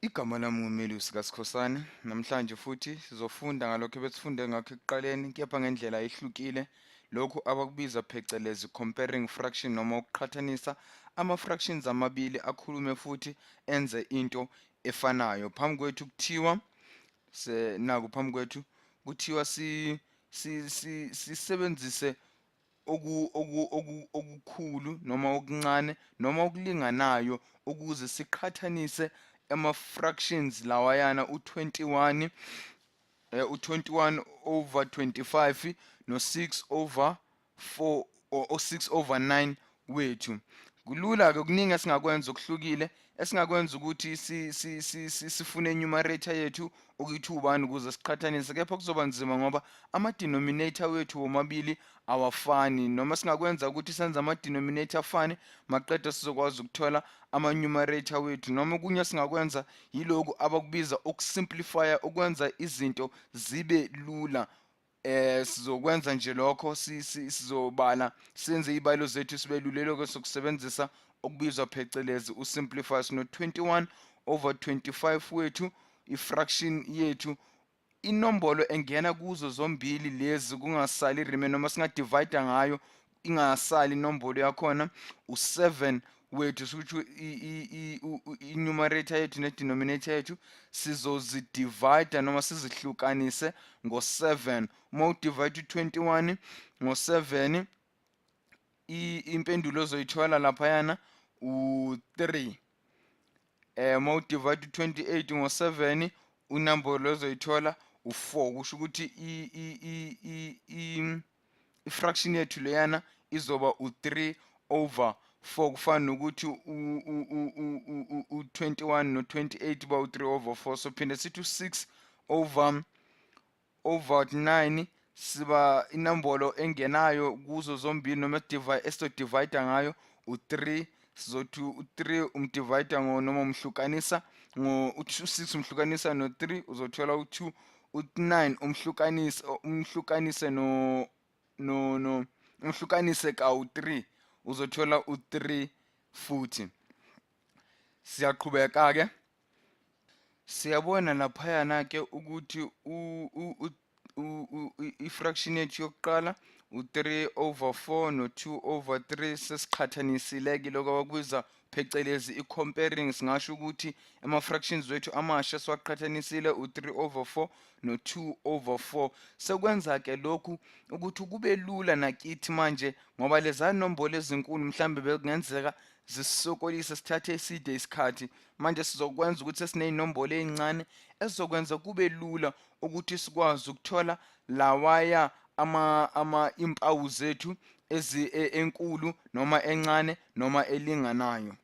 Igama lami nguMelusi kaSikhosana. Namhlanje futhi sizofunda ngalokho ebesifunde ngakho ekuqaleni, kepha ngendlela ehlukile. Lokhu abakubiza phecelezi comparing fraction noma ukuqhathanisa ama-fractions amabili akhulume futhi enze into efanayo. Phambi kwethu kuthiwa naku phambi kwethu kuthiwa si sisebenzise okukhulu noma okuncane noma okulinganayo ukuze siqhathanise ama-fractions lawayana u-21 u-21 over 25 no-6 over 4 o 6 over 9 wethu. Kulula-ke, kuningi esingakwenza okuhlukile. Esingakwenza ukuthi sifune i-numerator yethu ukuthi ubani ukuze siqhathanise, kepha kuzoba nzima ngoba ama-denominator wethu womabili awafani. Noma singakwenza ukuthi senze ama-denominator afane, maqeda sizokwazi ukuthola ama-numerator wethu. Noma okunye singakwenza yiloku abakubiza ukusimplifya, ukwenza izinto zibe lula. Sizokwenza nje lokho, sizobala senze izibalo zethu sibe lula sokusebenzisa okubizwa phecelezi usimplify. Sino 21 over 25 wethu, ifraction yethu, inombolo engena kuzo zombili lezi kungasali remain, noma singadivide ngayo ingasali inombolo yakhona, u7 wethu. Sikuthi i-numerator yethu ne-denominator yethu sizozidivide noma sizihlukanise ngo-7. Uma udivide u-21 ngo-7, impendulo ozoyithola laphayana u-3. Uma udivide u-28 ngo-7, unombolo ozoyithola u-4. Kusho ukuthi i-fraction yethu leyana izoba u-3 over 4. Kufana nokuthi u-21 no-28 ba u-3 over 4. So phinde sithi u-6 over 9, siba inombolo engenayo kuzo zombili noma esizodivide ngayo u-3. Sizothi u-3 umdivide ngo noma umhlukanisa ngo u-6, umhlukanisa no-3, uzothola u-2. U-9 umhlukanise no umhlukanise kawu-3, uzothola u-3 futhi. Siyaqhubeka ke, siyabona laphayana ke ukuthi i-fraction yethu yokuqala u-3 over 4 no-2 over 3 sesiqhathanisile ke, lokho abakubiza phecelezi i-comparing. Singasho ukuthi ama-fractions wethu amasha siwaqhathanisile, u-3 over 4 no-2 over 4. Sekwenza ke lokhu ukuthi kube lula nakithi manje, ngoba leza nombolo ezinkulu mhlambe bekungenzeka zisisokolise, sithathe eside isikhathi. Manje sizokwenza ukuthi sesiney'nombolo ey'ncane ezizokwenza kube lula ukuthi sikwazi ukuthola lawaya ama impawu zethu ezi enkulu noma encane noma elinganayo.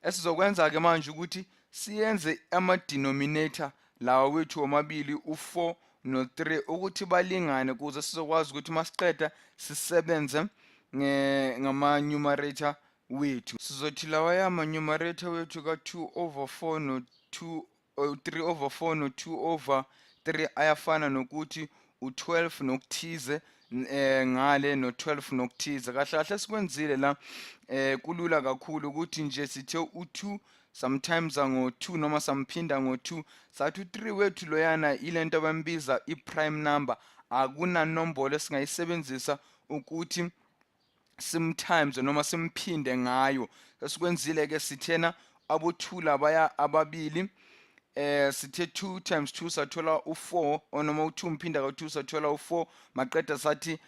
Esizokwenza ke manje ukuthi siyenze ama-denominator lawa wethu womabili, u-4 no-3, ukuthi balingane, ukuze sizokwazi ukuthi masiqeda sisebenze ngama-numerator wethu. Sizothi lawaya ama-numerator wethu ka-2 over 4 no-2, 3 over 4 no-2 over 3 ayafana nokuthi u-12 nokuthize ngale no-12 nokuthize. Kahle kahle sikwenzile la, kulula kakhulu ukuthi nje sithe u-2 sometimes ngo-2 noma samphinda ngo-2, sathi u-3 wethu loyana ilento abambiza i-prime number, akunanombolo esingayisebenzisa ukuthi simtimes noma simphinde ngayo. Sesikwenzile ke, sithena abo-2 labaya ababili, sithe 2 times 2 sathola u4, noma u2 umphinda ka2 sathola u4, maqeda sathi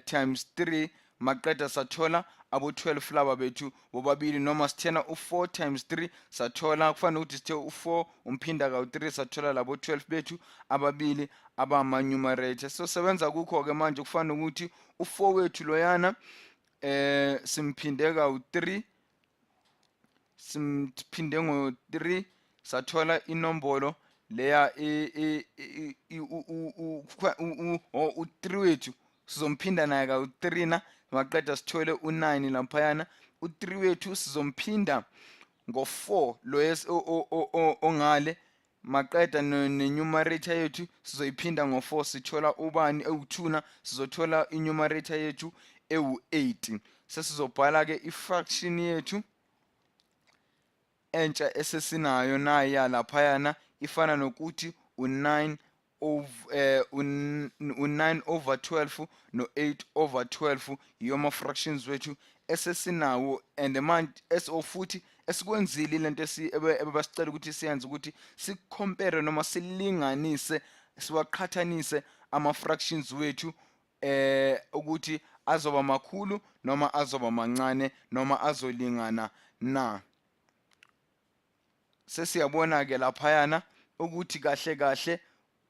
times 3, maqeda sathola abo-12 laba bethu bobabili. Noma sithena u4 times 3 sathola, kufanele ukuthi sithe u4 umphinda ka-3, sathola labo 12 bethu ababili abama-numerator. So sebenza kukho-ke manje, kufanele ukuthi u4 wethu loyana simphinde kawu-3, simphinde ngo-3, sathola inombolo leya u-3 wethu sizomphinda naye kawu-3 na, maqeda sithole u-9 laphayana. U-3 wethu sizomphinda ngo-4 lo ongale, maqeda ne-numerator yethu sizoyiphinda ngo-4, sithola ubani? Ewu-2 na, sizothola i-numerator yethu ewu-8. Sesizobhala-ke i-fraction yethu. Entsha esesinayo naya laphayana ifana nokuthi u-9 over u-9 over 12 no-8 over 12, yiyo ama-fractions wethu esesinawo. And manje eso futhi esikwenzile lento ebebasicela ukuthi siyenze, ukuthi si-compare noma silinganise, siwaqhathanise ama-fractions wethu ukuthi azoba makhulu noma azoba mancane noma azolingana na. Sesiyabona ke laphayana ukuthi kahle kahle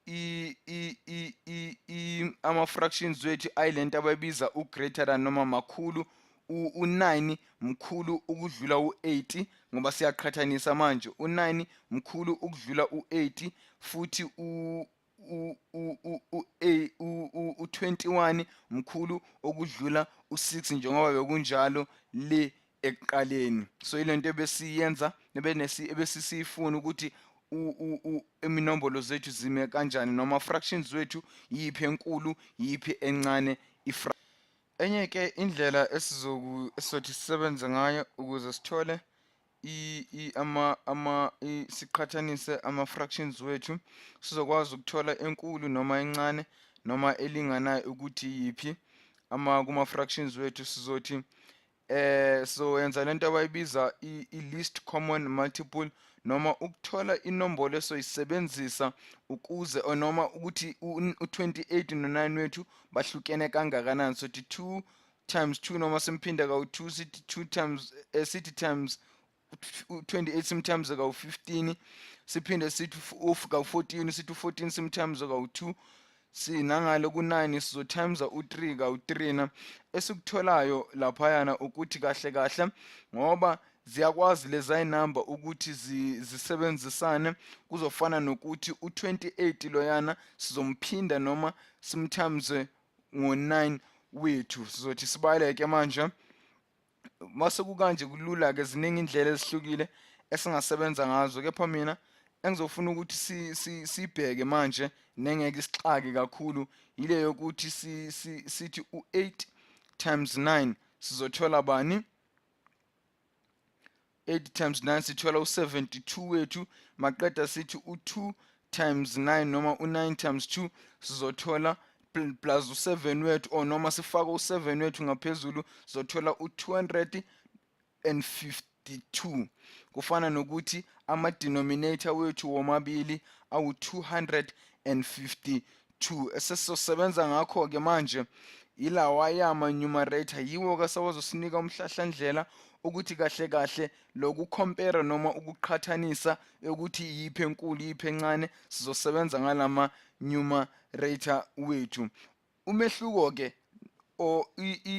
i i i i i ama-fractions wethu ayilento abayibiza u-greater than noma makhulu. U-9 mkhulu ukudlula u-8, ngoba siyaqhathanisa manje. U-9 mkhulu ukudlula u-8, futhi u u-21 mkhulu okudlula u-6, njengoba bekunjalo le ekuqaleni. So ilento ebesiyenza ebesisiyifuna, ukuthi iminombolo zethu zime kanjani noma fractions wethu, yiphi enkulu, yiphi encane. Enye ke indlela esizothi sisebenze ngayo ukuze sithole i, i ama ama siqhathanise ama fractions wethu, sizokwazi ukuthola enkulu noma encane noma elinganayo ukuthi yiphi ama kuma fractions wethu, sizothi so yenza lento abayibiza i-least common multiple, noma ukuthola inombolo esoyisebenzisa ukuze or noma ukuthi u-28 no-9 wethu bahlukene kangakanani. Sothi 2 times 2, noma simphinda kawu-2, sithi 2 times sithi times u-28, sim-times kawu-15, siphinde sithi kawu-14, sithi u-14 sim-times kawu-2. Sinangale ku-9 sizo-times u-3 kawu-3. Na esikutholayo laphayana ukuthi kahle kahle, ngoba ziyakwazi leza inamba ukuthi zisebenzisane, kuzofana nokuthi u-28 loyana sizomphinda noma sim-times ngo-9 wethu. Sizothi sibaleke manje. Mase kukanje kulula ke, ziningi indlela ezihlukile esingasebenza ngazo, kepha mina engizofuna ukuthi sibheke manje nengeke isixake kakhulu ile yokuthi sithi u8 times 9 sizothola bani? 8 times 9 sithola u72 wethu. Maqeda sithi u2 times 9 noma u9 times 2 sizothola plus u7 wethu, or noma sifake u7 wethu ngaphezulu, sizothola u252. Kufana nokuthi ama-denominator wethu womabili awu-252. Esesizosebenza ngakho-ke manje ilawaya ama-numerator, yiwo-ke sewazosinika umhlahlandlela ukuthi kahle kahle loku-compare noma ukuqhathanisa ukuthi yiphi enkulu, yiphi encane, sizosebenza ngalama numerator wethu. Umehluko ke o i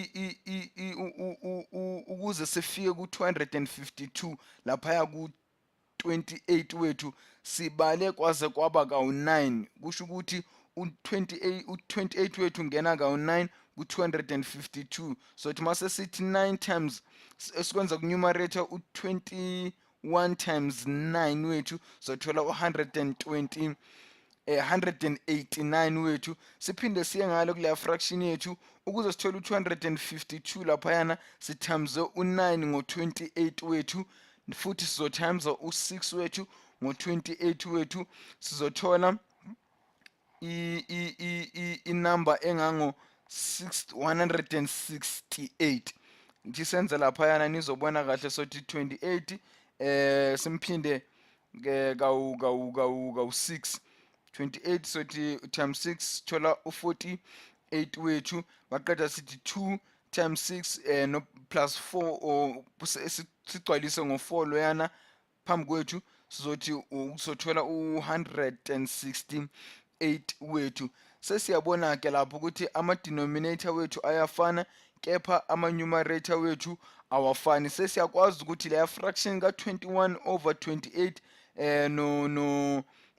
ukuze sifike ku-252 laphaya ku-28 wethu, sibale kwaze kwaba kawu-9. Kusho ukuthi u-28, u-28 wethu ungena kawu-9 ku-252. So thi mase sithi 9 times, esikwenza ku-numerator, u-21 times 9 wethu, sothola u-120 189 wethu. Siphinde siye ngalo kuleya fraction yethu ukuze sithole u-252 laphayana, si-times u-9 ngo-28 wethu, futhi sizo-times u-6 wethu ngo-28 wethu, sizothola inumber engango 6 168. Ngithi senze laphayana nizobona kahle. Sothi 28 simphinde ke kawu 6, 28 sothi times 6, thola u48 wethu. Baqeda sithi 2 times 6 no plus 4, or sigcwalise ngo4 loyana phambi kwethu, sizothi uzothola u-168 wethu. Sesiyabona ke lapho ukuthi ama-denominator wethu ayafana, kepha ama-numerator wethu awafani. Sesiyakwazi ukuthi leya fraction ka-21 over 28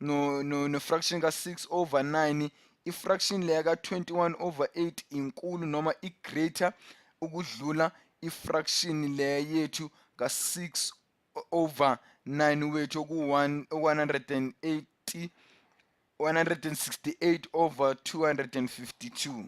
no fraction ka-6 over 9, i-fraction leya ka-21 over 8 inkulu noma i-greater ukudlula i-fraction le yethu ka-6 over 9 wethu, oku-1 180 168 over 252.